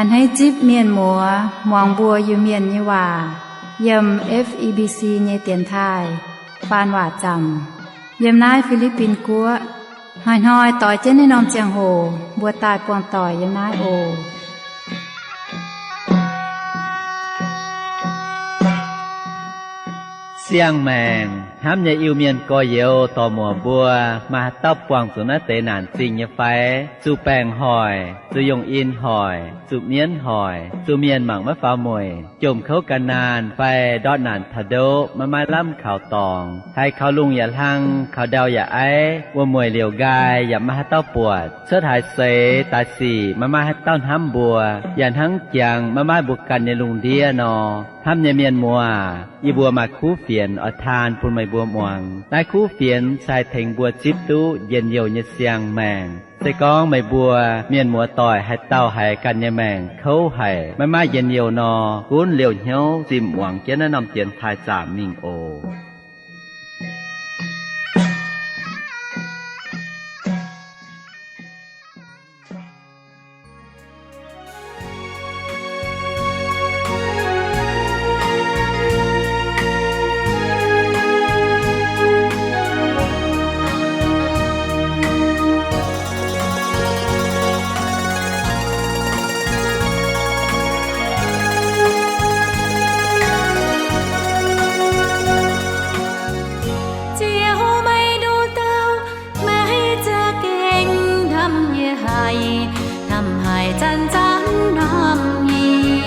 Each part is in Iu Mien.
A'hneiv zipv mienh muoz muangx mbuo Iu-Mienh nyei waac yiem F E B C nyei dienx taaih faan waac zaamc yiem naaiv Fi^li^bin Guoqv. Hnoi-hnoi doix jienv naaiv norm ziangh hoc mbuo daaih buangh doic yiem naaiv oc. Siang-maengc hnamv nyei Iu-Mienh gorx-youz dorc-muoc mbuo, maaih haaix dauh buangh zuqc naaiv deix naanc zingh nyei fai? Zuqc baengc hoic, zuqc yongh in hoic, zuqc mienv hoic, zuqc mienh mangc maiv faaux mueic, jomc kouv ga'naanh fai ndortv naanc taux ndoqv maiv maaih lamh kaux dorngx, haiz kaux lungh yaac hlang, kaux ndau yaac aiv, wuom-mueic liouc nqaai yaac maiv maaih haaix dauh buatc, cuotv haaix seix daaih sic maiv maaih haaix dauh hnamv mbuo, yaac hnangv jangx maiv maaih mbuo ganh nyei lungh ndiev nor. Hnamv nyei mienh muoz, yie mbuo maaih kuv fienx oix taan bun meih mbuo muangx. Naaiv kuv fienx se haih tengx mbuo zipv duqv njien-youh nyei siang-maengc. Se gorngv meih mbuo mienh muoz-doic haaix dauh haiz ganh nyei maengc kouv haic, maiv maaih njien-youh nor, gunv liouh hnyouv zimh muangx jienv naaiv norm dienx taaih zaamc mingh oc. Ziouv, meih nduqc douh meih za'gengh hnamv yie haic, hnamv haic zanc-zanc hnamv yie.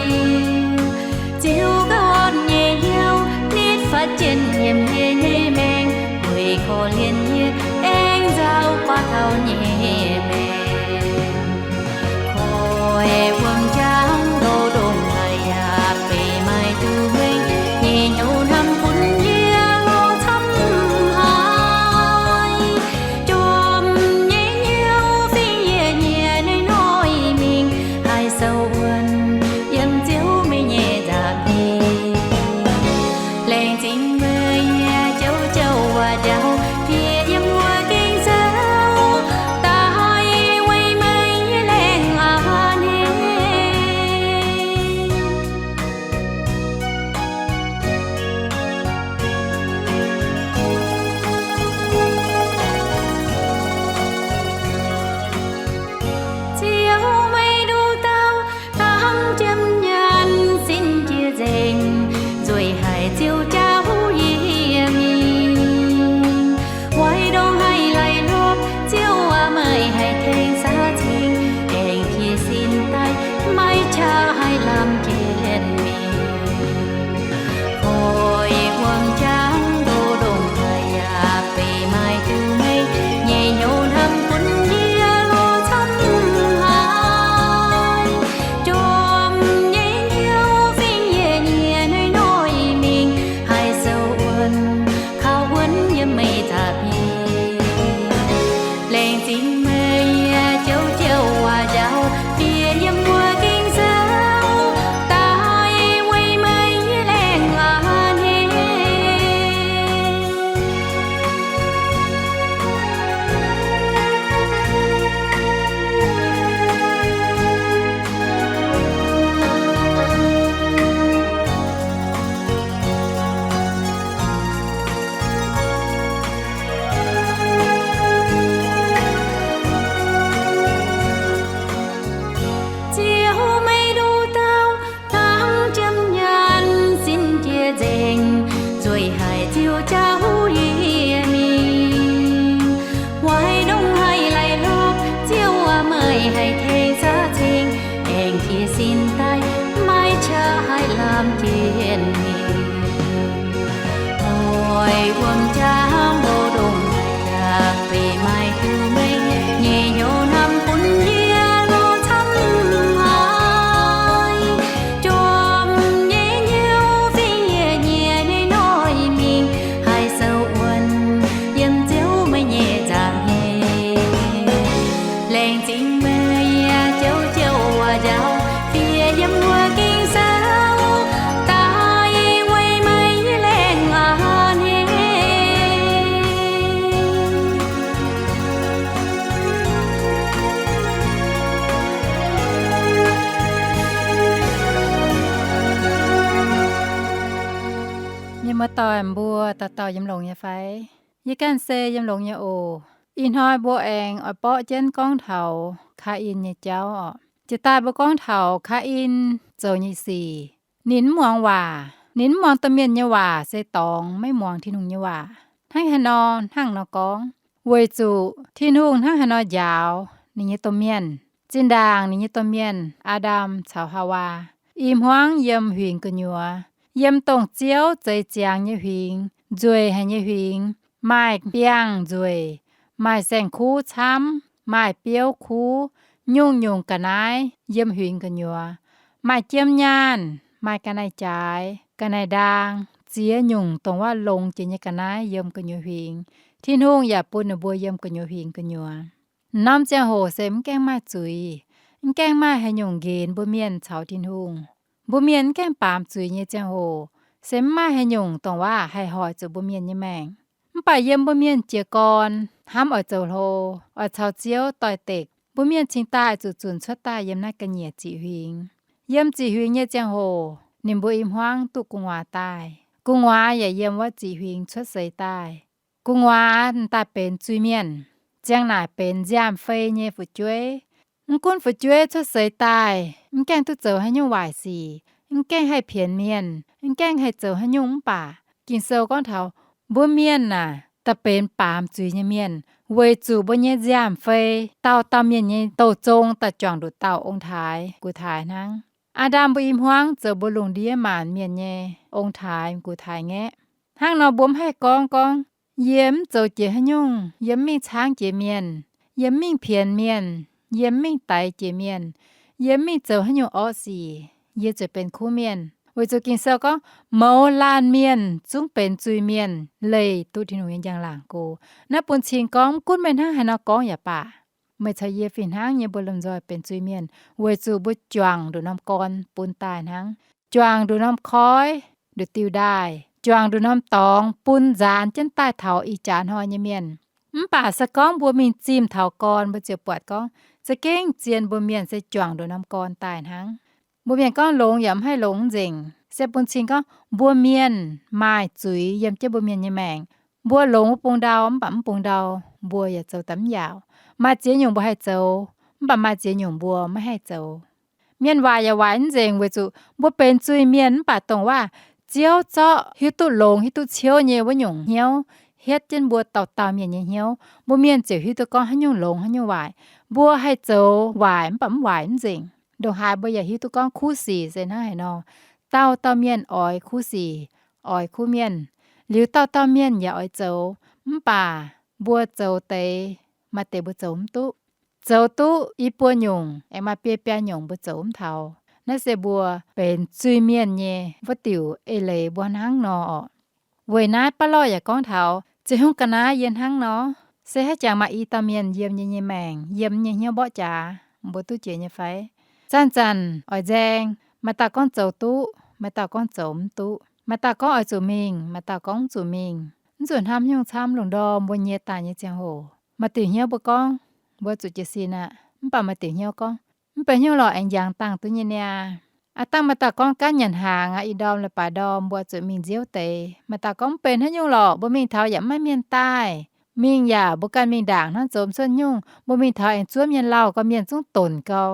Ziouv ganh nyei hnyouv nitv fatv jienv yiem yie nyei maengc, weic korv-lienh yie aengx nzauh buatc taux nyei maengc. Koi wuom-jangx ndoh ndongc haaix yaac beiv maaih duqv weic nyei hnyouv hnamv bun yie lorz camv haic. Jomc nyei hnyouv fingx yie nyie hnoi-hnoi mingh, haih sou wuonv yiem Ziouv meih nyei nza'hmien. Laengz zingh meih nyei jauv-jauv waac-njaaux, bieqc yiem wuov gengh zouv daaih, weic meih nyei laengz a'hneiv. Ziouv, meih nduqc douh hnangv jiem nyanc sin jiex nzengc, nzueic haic Ziouv jauv yie mingh. Weic ndongc haaix laih hlopv, Ziouv aac, meih haih tengx saax ceng, aengx jiex sin daaih, maiv qaqv haih lamh jienv mingh. Koi wuom-jangx ndoh ndongc haaix yaac beiv maaih duqv meih nyei hnyouv hnamv bun yie lorz camv haic. Jomc nyei hnyouv fingx yie nyie hnoi-hnoi mingh, haih sou wuonv, kaux wuonv yiem meih nza'hmien. Laengz zingh meih nyei jauv-jauv waac-njaaux, bieqc yiem wuov gengh zouv Muoz-doic mbuo dauh dauh yiem longx nyei fai? Yie ganh se yiem longx nyei oc. Ih hnoi mbuo aengx oix borqv jienv gorngv taux Kaa^in nyei jauv oc. Jiex daaih mbuo gorngv taux Kaa^in zoux nyei sic. Ninh mv muangx waac. Ninh mv muangx domh mienh nyei waac, se dorngx maiv muangx Tin-Hungh nyei waac. Hnangv haaix nor hnangv nor gorngv? Weic zuqc Tin-Hungh hnangv haaix nor njaaux ninh nyei domh mienh. Zinh ndaangc ninh nyei domh mienh, Aa^ndam caux Haawaa, i hmuangv yiem huingx gu'nyuoz, yiem dongh Ziouv zeix ziangx nyei huingx, nzueic haic nyei huingx, maaih biangh nzueic, maaih saeng-kuv camv, maaih biouv kuv, nyungc-nyungc ga'naaiv yiem huingx gu'nyuoz, maaih jiem nyaanh, maaih ga'naaiv-jaaix, ga'naaiv-ndaang, ziex nyungc dongh waac longx jiex nyei ga'naaiv yiem gu'nyuoz huingx. Tin-Hungh yaac bun ninh mbuo yiem gu'nyuoz huingx gu'nyuoz. Norm ziangh hoc se mv gaengh maaih zuiz, mv gaengh maaih haaix nyungc nqenx mbuo mienh caux Tin-Hungh. Mbuo mienh mv gaengh baamz zuiz nyei ziangh hoc, se mv maaih haaix nyungc dongh waac haih hoic zuqc mbuo mienh nyei maengc. Mv baac yiem mbuo mienh jiez gorn hnamv oix zoux hlo, oix caux Ziouv doix-dekc, mbuo mienh cingx daaih zuqc zunc cuotv daaih yiem naaiv ga'nyiec ziqc huingx. Yiem ziqc huingx nyei ziangh hoc ninh mbuo i hmuangv duqv gu'nguaaz daaih. Gu'nguaaz yaac yiem wuov ziqc huingx cuotv seix daaih. Gu'nguaaz daaih benx zuiz-mienh. Ziang naaic benx nziaamv-fei nyei fu'jueiv. Mv gunv fu'jueiv cuotv seix daaih mv gaengh duqv zoux haaix nyungc waaic sic, mv gaengh haih pienx mienh, mv gaengh haih zoux haaix nyungc, mv baac Ging-Sou gorngv taux mbuo mienh aah, daaih benx baamz zuiz nyei mienh, weic zuqc mbuo nyei nziaamv-fei dauh dauh mienh nyei douh zong daaih juangc nduqc dauh ong-taaix gux-taaix hnangv. Aa^ndam mbuo i hmuangv zoux mbuo lungh ndiev maanc mienh nyei ong-taaix gux-taaix ngaeqv. Hnangv nor mbuo mv haih gorngv gorngv, yie mv zoux jiex haaix nyungc, yie mv mingh caangv jiex mienh, yie mv mingh pienx mienh, yie mv mingh daix jiex mienh, yie mv mingh zoux haaix nyungc orqv sic, yie zuqc benx kuv mienh. Weic zuqc Ging-Sou gorngv, mouz laanh mienh zungv benx zuiz-mienh leih duqv Tin-Hungh nyei njang-laangc go. Naaiv bun cing gorngv mv gunv meih hnangv haaix nor gorngv yaac baac, meih caux yie fih hnangv nyei mbuo lomh nzoih benx zuiz-mienh, weic zuqc mbuo juangc nduqc norm gorn bun daaih hnangv. Juangc nduqc norm koiv, nduqc diuh ndaaih, juangc nduqc norm dorngx bun nzaanx jienv daaih taux ih jaax hnoi nyei mienh. Mv baac se gorngv mbuo mingh zimh taux gorn, mbuo ziouc buatc gorngv za'gengh zien mbuo mienh se juangc nduqc norm gorn daaih hnangv. Mbuo mienh gorngv longx yaac mv haih longx nzengc, se bun cing gorngv mbuo mienh maaih zuiz yiem jienv mbuo mienh nyei maengc. Mbuo longx wuov bung ndau, mv baac mv bung ndau mbuo yaac zoux daaih mv yaauc. Maaih ziex nyungc mbuo haih zoux, mv baac maaih ziex nyungc mbuo maiv haih zoux. Mienh waaic yaac waaic mv nzengc weic zuqc mbuo benx zuiz-mienh, mv baac dongh waac Ziouv zorqv hiuv duqv longx hiuv duqv ciouv nyei wuov nyungc hnyouv hietv jienv mbuo dauh dauh mienh nyei hnyouv. Mbuo mienh ziouc hiuv duqv gorngv haaix nyungc longx haaix nyungc waaic. Mbuo haih zoux waaic mv baac mv waaic mv nzengc. Ndongc haaix mbuo yaac hiuv duqv gorngv kuv sic se hnangv haaix nor. Dauh dauh mienh oix kuv sic, oix kuv mienh. Liuz dauh dauh mienh yaac oix zoux, mv baac mbuo zoux deix, maaih deix mbuo zoux mv duqv. Zoux duqv i buo nyungc, aengx maaih biei biaa nyungc mbuo zoux mv taux. Naaiv se mbuo benx zuiz-mienh nyei wuov diuc eix leiz mbuo hnangv nor orqc. Weic naaiv baav lorh yaac gorngv taux, ziouc hungh ga'naaiv yie hnangv nor, se haiz jangx maaih i dauh mienh yiem yie nyei maengc, yiem nyei hnyouv mborqv jaax, mbuo duqv jiex nyei fai? Zanc-zanc oix nzaeng, maaih dauh gorngv zoux duqv, maaih dauh gorngv zoux mv duqv, maaih dauh gorngv oix zuqc mingh, maaih dauh gorngv mv zuqc mingh. Mv zuqc hnamv nyungc camv, lungh ndorm mbuo nyie daaih nyei ziangh hoc, maaih diuc hnyouv mbuo gorngv, mbuo zuqc jiez sin aqv. Mv baac maaih diuc hnyouv gorngv, mv benx hnyouv lorqc, aengx njangx dangh duqv nyei niaa. Aav dangh maaih dauh gorngv, gaanv nyanc hnaangx aqv, ih ndorm leiz-baaix ndorm mbuo zuqc mingh nziouv deix. Maaih dauh gorngv, mv benx haaix nyungc lorqc, mbuo mingh taux yaac mv maaih mienh daaih. Mingh yaac mbuo ganh mingh ndaangc hnangv, zoux mv cuotv nyungc. Mbuo mingh taux aengx zuov mienh lauh gau, mienh zungv donc gau.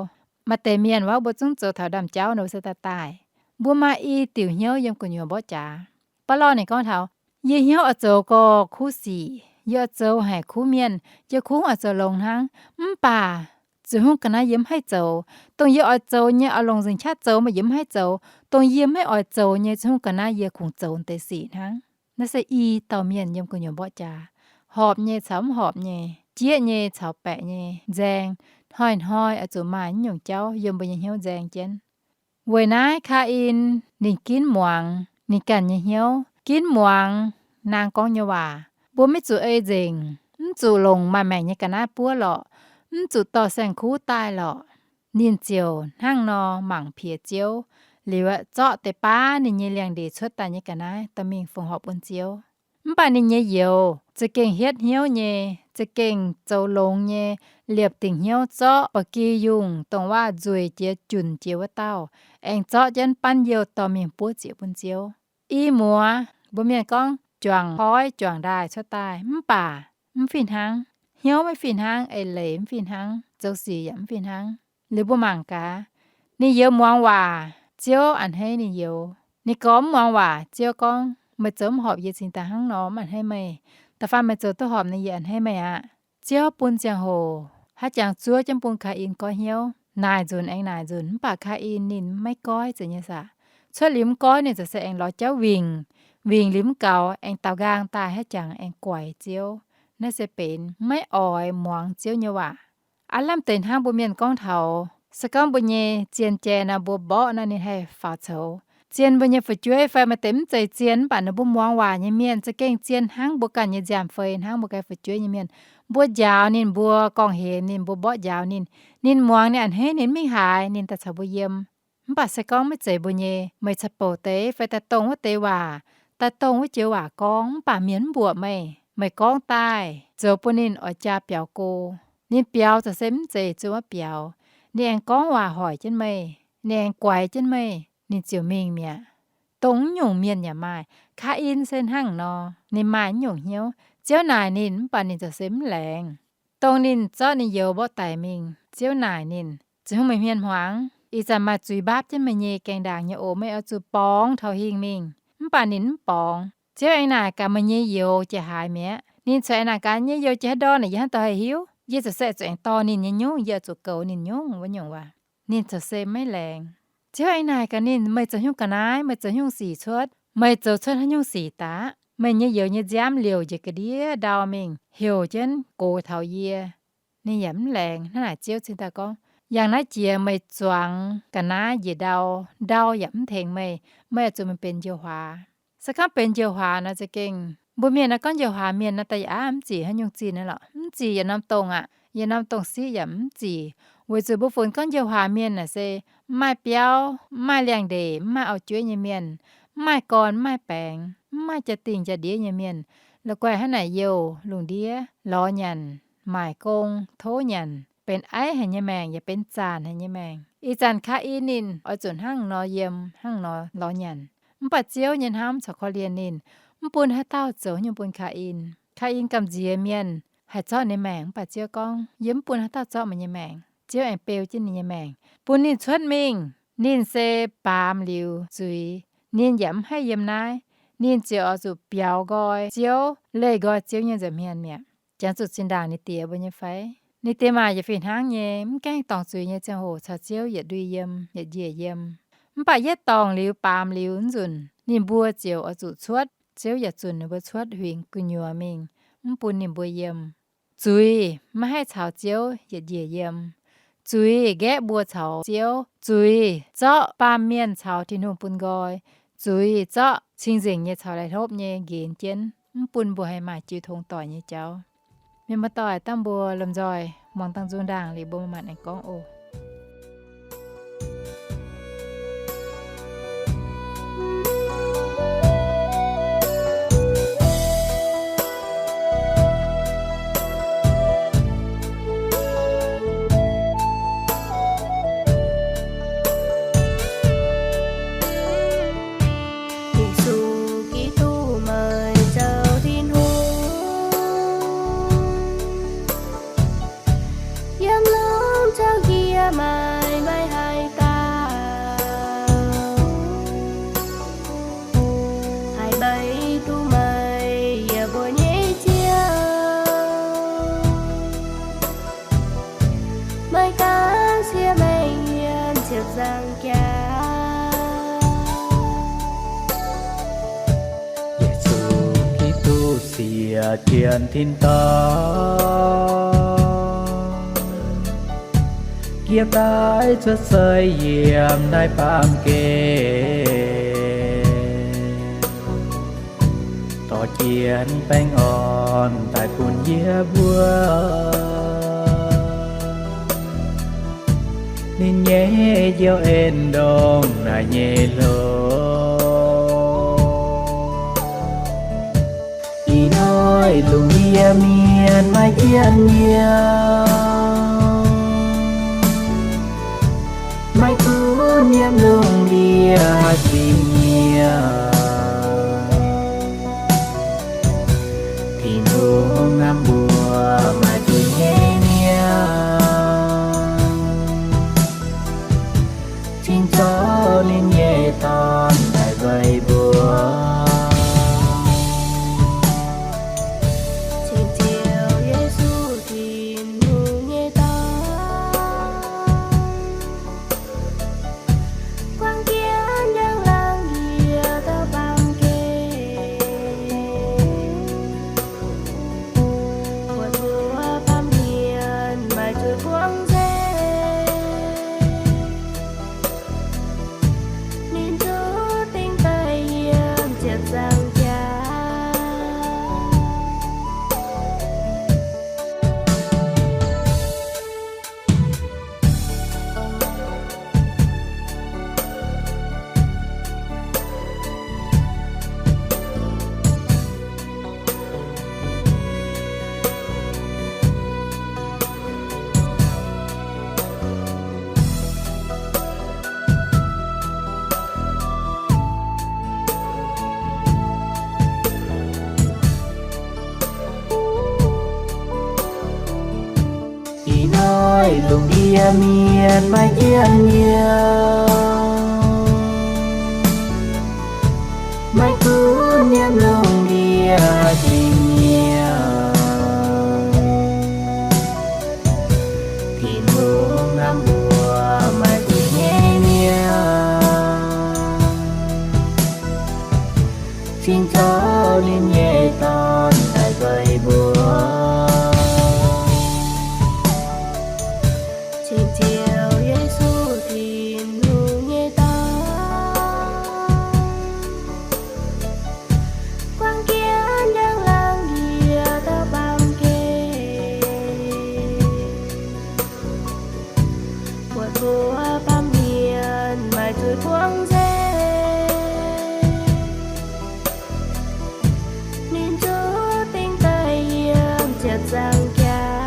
Maaih deix mienh wuov mbuo zungv zoux taux ndaamv-jauv nor mbuo se daaih daaih. Mbuo maaih i diuc hnyouv yiem gu'nyuoz mborqv jaax. Baav lorh ninh gorngv taux, yie hnyouv oix zoux gau kuv sic, yie oix zoux haic kuv mienh, yie kungx oix zoux longx hnangv. Mv baac ziouc hungh ga'naaiv yie mv haih zoux. Dongh yie oix zoux nyei, oix longc nzengc qaqv zoux, mv baac yie mv haih zoux. Dongh yie mv haih oix zoux nyei, ziouc hungh ga'naaiv yie kungx zoux deix sic hnangv. Naaiv se i dauh mienh yiem gu'nyuoz mborqv jaax, horpc nyei caux mv horpc nyei, jieqv nyei caux baeqc nyei nzaeng. Hnoi-hnoi oix zuqc maaih naaiv nyungc jauv yiem mbuo nyei hnyouv nzaeng jienv. Weic naaiv Kaa^in ninh ginv muangx ninh ganh nyei hnyouv, ginv muangx naang gorngv nyei waac, mbuo maiv zuqc ei nzengc, mv zuqc longc maaih maengc nyei ga'naaiv buov lorqc, mv zuqc dorh saeng-kuv daaih lorqc. Ninh ziouc hnangv nor mangc piex Ziouv, liuz aeqv, zorqv deix baav ninh nyei liangx-ndeic cuotv daaih nyei ga'naaiv dorh mingh fongc horc bun Ziouv. Mv baac ninh nyei youz za'gengh hietv hnyouv nyei, za'gengh zoux longx nyei, liepc dingc hnyouv zorqv ba'gi yungh dongh waac nzueic jiex junc jiex wuov dauh, aengx zorqv jienv banv youh dorh mingh buov zieqc bun Ziouv. I muoz Mbuo mienh gorngv juangc koiv juangc ndaaih cuotv daaih, mv baac mv fih hnangv. Hnyouv maiv fih hnangv, eix leiz mv fih hnangv, zoux sic yaac mv fih hnangv. Liuz mbuo mangc gaax, ninh youz muangx waac, Ziouv a'hneiv ninh youz. Ninh gorngv mv muangx waac, Ziouv gorngv, meih zoux mv horpc yie cingx daaih hnangv nor, mv a'hneiv meih. Da'faanh meih zoux duqv horpc nor, yie a'hneiv meih aqv. Ziouv bun ziangh hoc haaix jangx zuov jienv bun Kaa^in goiv hnyouv. Naaic nzunc aengx naaic nzunc, mv baac Kaa^in ninh maiv goiv, zeiz nyei saah. Cuotv liuz mv goiv, ninh ziouc se aengx lorz jauv wingc, wingc liuz mv gaux, aengx daaux nqaang daaih haaix jangx aengx guaix Ziouv. Naaiv se benx maiv oix muangx Ziouv nyei waac. Aav lamh deix hnangv mbuo mienh gorngv taux, se gorngv mbuo nyei zien jai nor, mbuo mborqv nor, ninh haih faaux coux. Zien mbuo nyei fu'jueiv fai maaih deix mv zeiz zien mv baac ninh mbuo muangx waac nyei mienh za'gengh zien hnangv mbuo ganh nyei nziaamv fei, hnangv mbuo ganh fu'jueiv nyei mienh. Mbuo njaaux ninh, mbuo gorngv-hemx ninh, mbuo mborqv njaaux ninh, ninh muangx, ninh a'hneiv, ninh mv mingh haaix, ninh daaih caux mbuo yiem. Mv baac se gorngv maiv zeiz mbuo nyei, meih caux bouc deix fai daaih dongh wuov deix waac, daaih dongh wuov joux waac gorngv, mv baac mienh mv mbuoqc meih, meih gorngv daaih zoux bun ninh oix jaa biaux go. Ninh biaux za'gengh mv zeiz zuov biaux. Ninh aengx gorngv waac hoic jienv meih, ninh aengx guaix jienv meih, ninh ziouc mingh mi'aqv. Dongh mv nyungc mienh yaac maaih. Kaa^in se hnangv nor, ninh maaih mv nyungc hnyouv. Ziouv naaic ninh mv baac ninh za'gengh mv laengz. Dongh ninh zorqv ninh youz mborqv daic mingh, Ziouv naaic ninh, Zuqc hnyouv meih hmien hmuangx. Ih zanc maaih zuiz mbaapv jienv meih nyei gaengh ndaangc nyei oc. Meih oix zuqc borngz taux hingh mingh. Mv baac ninh mv borngz. Ziouv aengx naaic gaax, meih nyei youz jiex haaix mi'aqv? Ninh corc aengx naaic gaax, nyei youz jiex haaix ndorn naaic, yie hnangv dorh haih hiuv. Yie ziouc se zuqc aengx dorh ninh nyei nyungc, yie oix zuqc goux ninh nyungc wuov nyungc waac. Ninh ziouc se maiv laengz. Ziouv aengx naaic gaax ninh, meih zoux haaix nyungc ga'naaiv, meih zoux haaix nyungc sic cuotv, meih zoux cuotv haaix nyungc sic daaih? Meih nyei youz nyei nziaamv liouc njiec ga'ndiev ndau mingh, heuc jienv gox taux yie. Ninh yaac mv laengz. Hnangv naaic Ziouv cingx daaih gorngv, yangh naaiv jiex meih zuangx ga'naaiv njiec ndau, ndau yaac mv tengx meih. Meih oix zuqc mingh benx njoux huaax. Se gorngv benx njoux huaax nor za'gengh, mbuo mienh naaiv gorngv njoux huaax mienh naaiv daaih yaac aav mv zic haaix nyungc zinh naaiv lorqc. Mv zic yietc norm dongh aqv, yietc norm dongh siqv yaac mv zic. Weic zuqc mbuo funx gorngv njoux huaax mienh naaic se mv maaih biauv, mv maaih liangx-ndeic, mv maaih auv-jueiv nyei mienh, mv maaih gorn, mv maaih baengx, mv maaih jaa-dingh jaa-ndiev nyei mienh. La'guaih hnangv naaic youh lungh ndiev lorz nyanc, maaic gong, tov nyanc, benx aiv haic nyei maengc yaac benx zaanc haic nyei maengc. Ih zanc Kaa^in ninh oix zuqc hnangv nor yiem, hnangv nor lorz nyanc. Mv baac Ziouv nyei hnamv caux korv-lienh ninh, mv bun haaix dauh zoux nyungc bun Kaa^in. Kaa^in gamh nziex mienh haih zorqv ninh nyei maengc, mv baac Ziouv gorngv, yie mv bun haaix dauh zorqv meih nyei maengc. Ziouv aengx beu jienv ninh nyei maengc, bun ninh cuotv mingh. Ninh se baamz liuz zuiz, ninh yaac mv haih yiem naaiv. Ninh ziouc oix zuqc biaux nqoi Ziouv, leih nqoi Ziouv nyei nza'hmien mi'aqv. Jangx zuqc zinh ndaangc ninh diex mbuo nyei fai? Ninh diex maac yietc fih hnangv nyei, mv gaengh dorngc zuiz nyei ziangh hoc caux Ziouv yietc ndui yiem, yietc njiec yiem. Mv baac yietv dorngc liuz, baamz liuz nzunc, ninh mbuo ziouc oix zuqc cuotv. Ziouv yaac zunc ninh mbuo cuotv huingx gu'nyuoz mingh, mv bun ninh mbuo yiem. Zuiz maiv haih caux Ziouv yietc njiec yiem. Zuiz nqaeqv mbuo caux Ziouv. Zuiz zorqv baamh mienh caux Tin-Hungh bun nqoi. Zuiz zorqv cing-nzengc nyei caux laih hlopv nyei nqenx jienv, mv bun mbuo haih maaih jiu tong doic nyei jauv. Mienh muoz-doic, dangh mbuo lomh nzoih muangx dangh nzung ndaangc liuz mbuo manc-manc aengx gorngv oc. Yesu Giduc, meih zoux Tin-Hungh, yiem lungh jauv yie maiv maaih haaix dauh haih beiv duqv meih, yie mbuo nyei Ziouv. Meih ganh siev mengh yiem ziepc nzaangc jaax. Yesu Giduc siec jienv tin-dorngh, jiex daaih cuotv seix yiem naaiv baamh gen, dorh jienv baengh orn daaih bun yie mbuo. Ninh nyei njoux en ndongc naaic nyei hlo. Ih hnoi lungh ndiev mienh maiv jienv nyiemc, maiv gunv yiem lungh ndiev zingh nyiemc. Yie mienh maiv jienv yie, maiv gunv yiem lungh ndiev dingc mienh, Tin-Hungh norm mbuox maaih zuqc nyei mienh, cingx zorqv ninh nyei Dorn daaih nzueic mbuo. Cing-Ziouv Yesu, Tin-Hungh nyei Dorn, guangc jienv njang-laangc ndie-ndortv baamh gen, buatc mbuo baamh mienh maaih zuiz buangv nzengc, ninh zuqc dingh daaih yiem ziepc nzaangc jaax.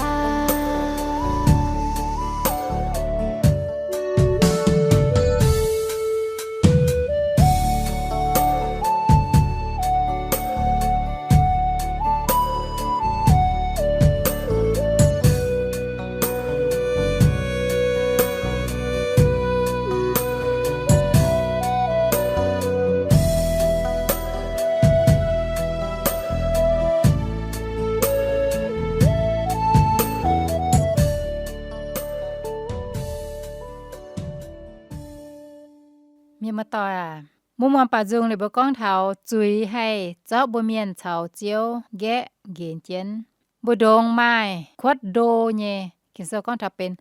Mienh muoz-doic aac, mbuo muangx baaux nzung liuz mbuo gorngv taux zuiz haih zorqv mbuo mienh caux Ziouv nqaeqv nqenx jienv. Mbu'ndongx maaih kuotv ndo nyei, Ging-Sou gorngv taux benx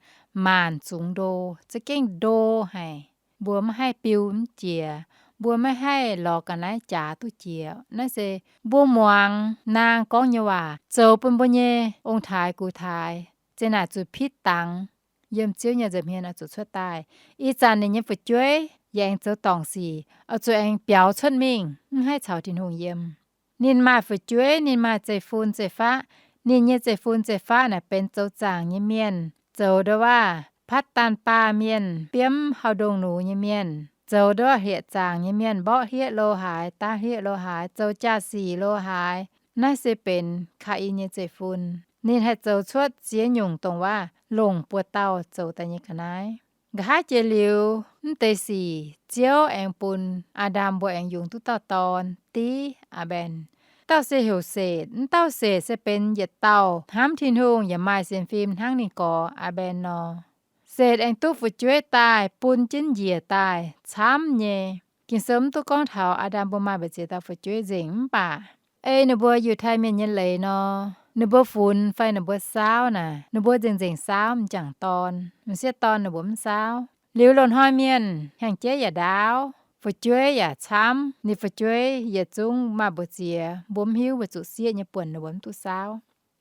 maanc zungx ndo, za'gengh ndo haic. Mbuo maiv haih biu mv jiex, mbuo maiv haih lorz ga'naaiv jaax duqv jiex. Naaiv se mbuo muangx naang gorngv nyei waac zoux bun mbuo nyei ong-taaix gux-taaix zeqc naaic zuqc pitv dangx. Yiem Ziouv nyei nza'hmien oix zuqc cuotv daaih. Ih zanc ninh nyei fu'jueiv yaac aengx zoux dorngc sic, oix zuqc aengx biaux cuotv mingh, mv haih caux Tin-Hungh yiem. Ninh maaih fu'jueiv, ninh maaih zeiv-fun zeiv-faqv. Ninh nyei zeiv-fun zeiv-faqv naaic benx zoux zaangc nyei mienh, zoux nduov waac patv daanh baah mienh, biomv hauh ndongh nux nyei mienh, zoux nduov waac hlieqv zaangc nyei mienh, mborqv hlieqv lo haaix, daav hlieqv lo haaix, zoux jaa-sic lo haaix. Naaiv se benx Kaa^in nyei zeiv-fun. Ninh haih zoux cuotv ziex nyungc dongh waac longc buoz dauh zoux daaih nyei ga'naaiv. Nqa'haav jiex liuz, mv deix sic Ziouv aengx bun Aa^ndam mbuo aengx yungz duqv dauh dorn, div Aa^mben. Dauh se heuc Setc. Mv dauh Setc se benx yietc dauh hnamv Tin-Hungh yaac maaih sienx fim hnangv ninh gorx Aa^mben nor. Setc aengx duqv fu'jueiv daaih, bun jienv njiec daaih camv nyei. Ging-Sou mv duqv gorngv taux Aa^ndam mbuo maaih mbu'ziex dauh fu'jueiv nzengc, mv baac ei ninh mbuo Yiutai Mienh nyei leiz nor, ninh mbuo funx fai ninh mbuo saauv naaic, ninh mbuo nzengc-nzengc saauv m'jangc dorn, m'sieqv dorn ninh mbuo mv saauv. Liuz loz-hnoi mienh hnyangx-jeiv yaac ndaauv, fu'jueiv yaac camv, ninh fu'jueiv yietc zungv maaih mbu'ziex, mbuo mv hiuv, weic zuqc sieqv nyei buonc ninh mbuo mv duqv saauv.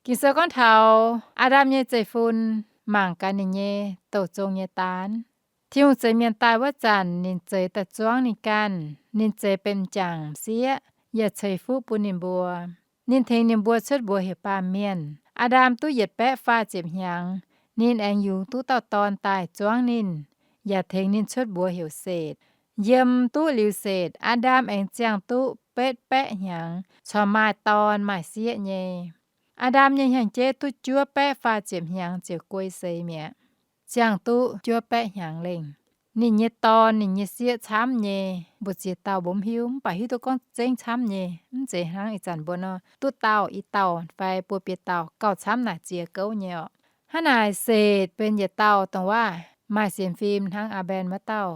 Ging-Sou gorngv taux Aa^ndam nyei zeiv-fun mangc gaax ninh nyei douh zong nyei daan. Tin-Hungh zeix mienh daaih wuov zanc, ninh zeix daaih zuangv ninh ganh. Ninh zeix benx m'jangc sieqv yaac ceix fuqv bun ninh mbuo. Ninh tengx ninh mbuo cuotv mbuox heuc baamh mienh. Aa^ndam duqv yietc baeqv faah ziepc hnyangx, ninh aengx yungz duqv dauh dorn daaih zuangv ninh, yaac tengx ninh cuotv mbuox heuc Setc. Yiem duqv liuz Setc, Aa^ndam aengx ziangh duqv betv baeqv hnyangx, corc maaih dorn maaih sieqv nyei. Aa^ndam nyei hnyangx-jeiv duqv juov baeqv faah ziepc hnyangx ziouc guei seix mi'aqv. Ziangh duqv juov baeqv hnyangx lengh. Ninh nyei dorn, ninh nyei sieqv camv nyei, mbu'ziex dauh mbuo mv hiuv, mv baac hiuv duqv gorngv zengv camv nyei, mv zeiz hnangv ih zanc mbuo nor duqv dauh i dauh fai buo biei dauh gauh camv naaic ziex gouv nyei orqc. Hnangv naaic Setc benx yietc dauh dongh waac maaih sienx fim hnangv Aa^mben wuov dauh.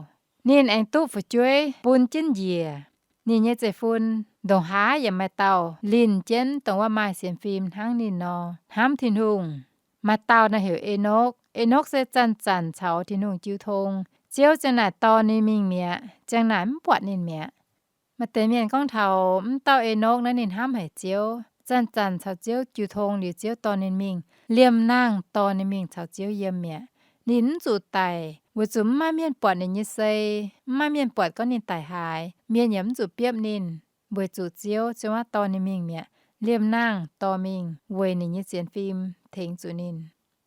Ninh aengx duqv fu'jueiv bun jienv njiec. Ninh nyei zeiv-fun ndongc haaix yaac maaih dauh linh jienv dongh waac maaih sienx fim hnangv ninh nor, hnamv Tin-Hungh. Maaih dauh naaiv heuc Enokv. Enokv se zanc-zanc caux Tin-Hungh jiu tong. Ziouv ziang naaic dorh ninh mingh mi'aqv, ziang naaic mv buatc ninh mi'aqv. Maaih deix mienh gorngv taux mv dauh Enokv naaiv ninh hnamv haic Ziouv, zanc-zanc caux Ziouv jiu tong liuz Ziouv dorh ninh mingh, liemh nangh dorh ninh mingh caux Ziouv yiem mi'aqv. Ninh mv zuqc daic weic zuqc mv maaih mienh buatc ninh nyei sei, mv maaih mienh buatc gorngv ninh daic haaix. Mienh yaac mv zuqc biopv ninh, weic zuqc Ziouv, Ziouv aav dorh ninh mingh mi'aqv. Liemh nangh dorh mingh weic ninh nyei sienx fim tengx zuqc ninh.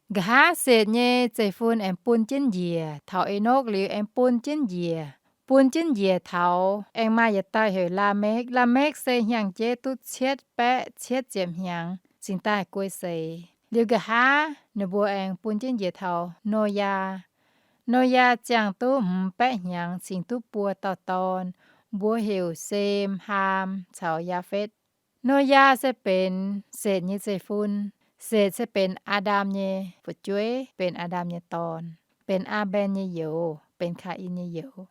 Nqa'haav Setc nyei zeiv-fun aengx bun jienv njiec taux Enokv liuz aengx bun jienv njiec. Bun jienv njiec taux aengx maaih yietc dauh heuc Laamekv. Laamekv se hnyangx-jeiv duqv cietv baeqv cietv ziepc hnyangx cingx daaih guei seix. Liuz nqa'haav ninh mbuo aengx bun jienv njiec taux Noyaa. Noyaa ziangh duqv hmz baeqv hnyangx cingx duqv buo dauh dorn, mbuox heuc Sem, Haam caux Yaafetv. Noyaa se benx Setc nyei zeiv-fun. Setc se benx Aa^ndam nyei fu'jueiv, benx Aa^ndam nyei dorn, benx Aa^mben nyei youz, benx Kaa^in nyei youz.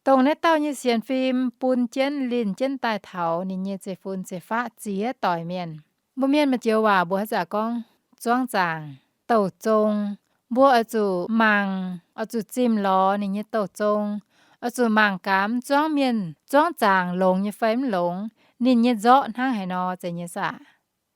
Dongh naaiv dauh nyei sienx fim bun jienv linh jienv daaih taux ninh nyei zeiv-fun zeiv-faqv ziex doic mienh. Mbuo mienh maaih joux waac mbuo haaix zanc gorngv zuangv zaangc, douc zong. Mbuo oix zuqc mangc, oix zuqc zimh lorz ninh nyei douc zong, oix zuqc mangc gaax zuangv mienh, zuangv zaangc longx nyei fai mv longx, ninh nyei nzorqv hnangv haaix nor zeiz nyei saah.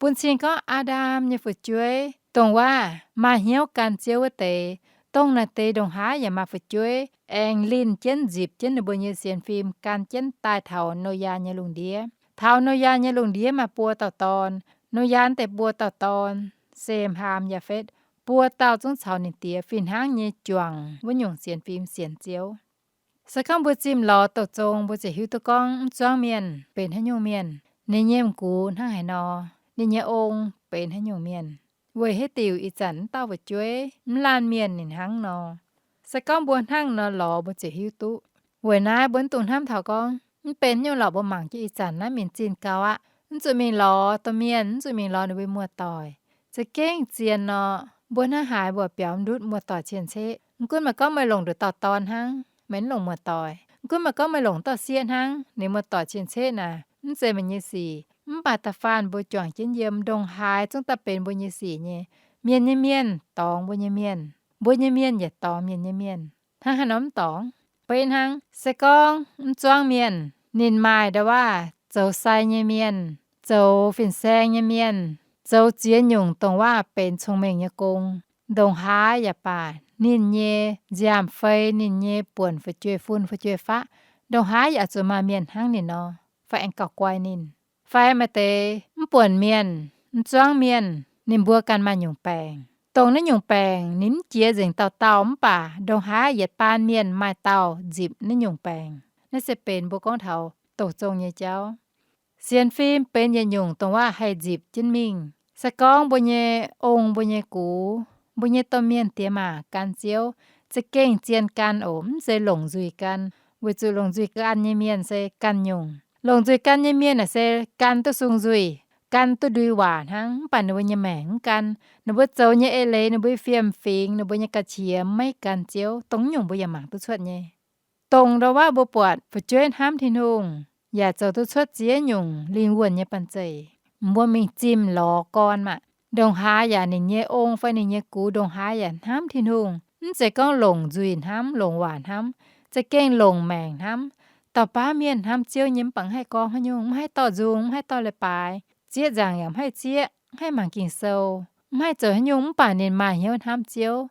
Bun cing gorngv Aa^ndam nyei fu'jueiv, dongh waac maaih hnyouv gan Ziouv wuov deix, dongh naaiv deix ndongc haaix yaac maaih fu'jueiv aengx linh jienv nzipc jienv ninh mbuo nyei sienx fim gan jienv daaih taux Noyaa nyei lungh ndiev. Taux Noyaa nyei lungh ndiev maaih buo dauh dorn. Noyaa deix buo dauh dorn, Sem, Haam, Yaafetv, buo dauh zungv caux ninh diex fih hnangv nyei juangc wuov nyungc sienx fim sienx Ziouv. Se gorngv mbuo zimh lorz douc zong, mbuo ziouc hiuv duqv gorngv mv zuangv mienh benx haaix nyungc mienh, ninh nyei m'gux hnangv haaix nor, ninh nyei ong benx haaix nyungc mienh. Weic haaix diuc ih zanc mv dauh fu'jueiv mv laanh mienh ninh hnangv nor? Se gorngv mbuo hnangv nor lorz mbuo ziouc hiuv duqv. Weic naaiv mbuo mv dungx hnamv taux gorngv mv benx haaix nyungc lorqc, mbuo mangc jienv ih zanc naaiv mingh zinh gau aqv. Mv zuqc mingh lorz domh mienh, mv zuqc mingh lorz ninh mbuo muoz-doic. Za'gengh zien nor, mbuo hnangv haaix mbuo biaux ndutv muoz-doic cien-ceqv. Mv gunv maaih gorngv meih longc nduqc dauh dorn hnangv, meih mv longc muoz-doic. Mv gunv maaih gorngv meih longc dauh sieqv hnangv, ninh muoz-doic cien-ceqv naaic mv zeiz meih nyei sic. Mv baac da'faanh mbuo juangc jienv yiem, ndongc haaix zungv daaih benx mbuo nyei sic nyei. Mienh nyei mienh dorngx mbuo nyei mienh, mbuo nyei mienh yaac dorngx mienh nyei mienh. Hnangv haaix nor mv dorngx? Beiv hnangv, se gorngv mv zuangv mienh, ninh maaih ndau-waav zoux sai nyei mienh, zoux fin-saeng nyei mienh, zoux ziex nyungc dongh waav benx cong-mengh nyei gong, ndongc haaix yaac baac, ninh nyei nziaamv fei ninh nyei buonc fu'jueiv-fun fu'jueiv-faqv, ndongc haaix yaac zuqc maaih mienh hnangv ninh nor, fai aengx gauh guai ninh. Fai maaih deix mv buonc mienh, mv zuangv mienh, ninh mbuo ganh maaih nyungc baengc. Dongh naaiv nyungc baengc ninh mv jiex nzengc dauh dauh, mv baac ndongc haaix yietc baan mienh maaih dauh nzipc naaiv nyungc baengc. Naaiv se benx mbuo gorngv taux douc zong nyei jauv. Sienx fim benx yietc nyungc dongh waav haih nzipc jienv mingh. Se gorngv mbuo nyei ong, mbuo nyei gux, mbuo nyei domh mienh diex maac gan Ziouv, za'gengh zien gan oc, mv zeiz longc nzuih gan. Weic zuqc longc nzuih gan nyei mienh se ganh nyungc. Longc nzuih gan nyei mienh naaic se gan duqv sung nzuih, gan duqv ndui waac hnangv, mv baac ninh mbuo nyei maengc mv gan. Ninh mbuo zoux nyei eix leiz, ninh mbuo fiem-fingx, ninh mbuo nyei ga'qiex maiv gan Ziouv. Dongh nyungc mbuo yaac mangc duqv cuotv nyei. Dongh ndau-waav mbuo buatc fu'jueiv hnamv Tin-Hungh yaac zoux duqv cuotv ziex nyungc lingh wuonh nyei banh zeic. Mbuo mingh zimh lorz gorn maah, ndongc haaix yaac ninh nyei ong fai ninh nyei gux ndongc haaix yaac hnamv Tin-Hungh. Mv zeiz gorngv longc nzuih hnamv, longc waac hnamv, za'gengh longc maengc hnamv. Dauh baav mienh hnamv Ziouv nyei mv baac mv haih gorngv haaix nyungc, mv haih dorh nzung, mv haih dorh leiz-baaix, zieqv nzaangc yaac mv haih zieqv, mv haih mangc Ging-Sou, mv haih zoux haaix nyungc, mv baac ninh maaih hnyouv hnamv Ziouv.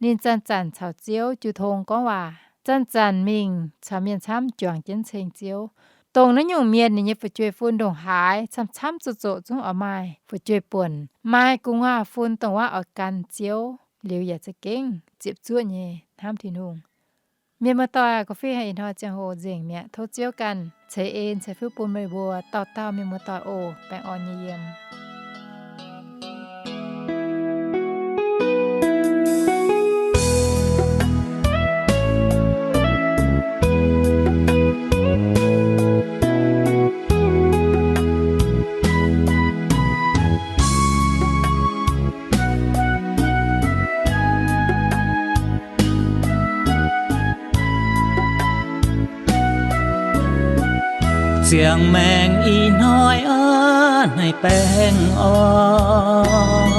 Ninh zanc-zanc caux Ziouv jiu tong gorngv waac, zanc-zanc mingh caux mienh camv juangc jienv ceng Ziouv. Dongh naaiv nyungc mienh ninh nyei fu'jueiv-fun ndongc haaix camv-camv zoqc zoqc zungv oix maaih fu'jueiv-buonc, maaih gu'nguaaz-fun dongh waav oix gan Ziouv liuz yaac za'gengh ziepc zuoqv nyei hnamv Tin-Hungh. Mienh muoz-doic, gorngv fih hnangv ih hnoi ziangh hoc nzengc mi'aqv. Tov Ziouv ganh ceix en ceix fuqv bun meih mbuo dauh dauh mienh muoz-doic oc. Baengh orn nyei yiem. Ziangh maengc ih hnoi aav hneiv baengh orn,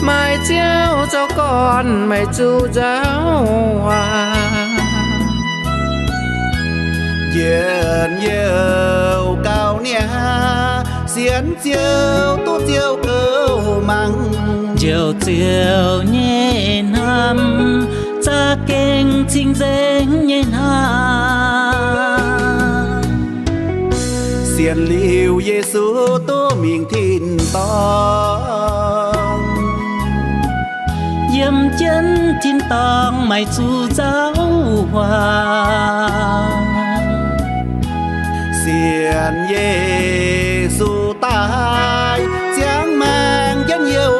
maaih Ziouv zoux gorn meih zuqc nzauh waac. Njien-youh gauh niaa, sienx Ziouv duqv Ziouv goux mangc. Njoux Ziouv nyei hnamv, za'gengh cing-nzengc nyei hnamv. Sienx liuz Yesu duqv mingh tin-dorngh, yiem jienv tin-dorngh maiv zuqc nzauh waac. Sienx Yesu daaih, ziangh maengc njien-youh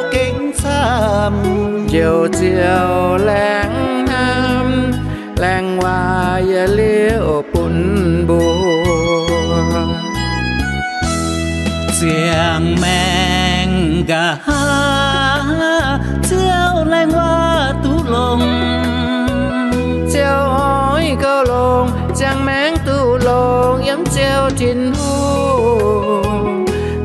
ziouc laengz hnamv, laengz waac yietc liuz bun mbuo. Ziangh maengc nqa'haav, Ziouv laengz waac duqv longx. Ziouv oix gauh longx, ziangh maengc duqv longx yiem Ziouv Tin-Hungh.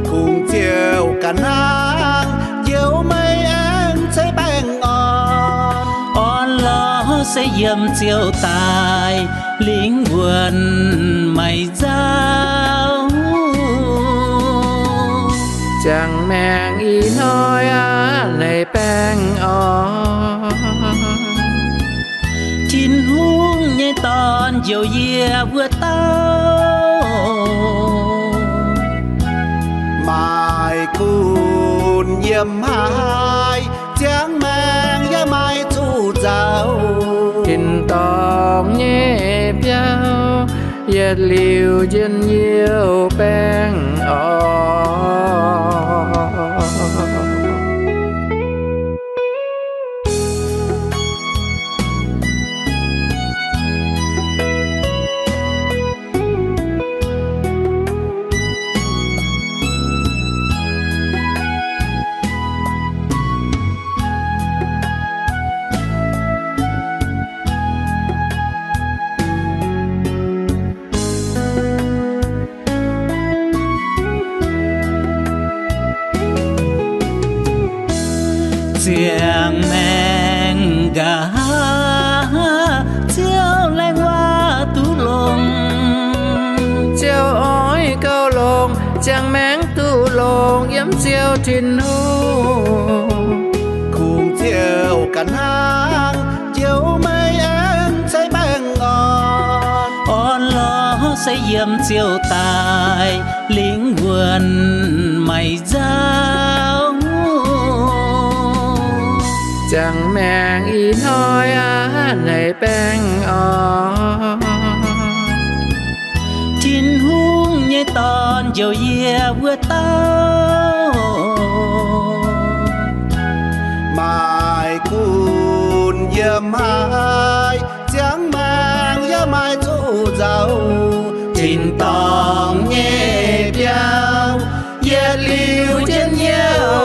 Kungx Ziouv ganh hnangv, njoux maiv aengx ceix baengh orn. Orn-lorqc se yiem Ziouv daaih, lingh wuonh maiv nzauh. Ziangh maengc ih hnoi aqv, naaiv baengh orn. Tin-Hungh nyei Dorn njoux yie wuov dauh, maaih gunv yiem haaix, ziangh maengc yaac maaih zuqc nzauh. Tin-dorngh nyei biauv yietc liuz njien-youh baengh orn. Ziangh maengc nqa'haav, Ziouv laengz waac duqv longx. Ziouv oix gauh longx, ziangh maengc duqv longx yiem Ziouv Tin-Hungh. Kungx Ziouv ganh hnangv, njoux maiv aengx ceix baengh orn. Orn-lorqc se yiem Ziouv daaih, lingh wuonh maiv nzauh. Ziangh maengc ih hnoi aqv, naaiv baengh orn. Tin-Hungh nyei Dorn njoux yie wuov dauh, maaih gunv yiem haaix, ziangh maengc yaac maaih zuqc nzauh. Tin-dorngh nyei biauv yietc liuz njien-youh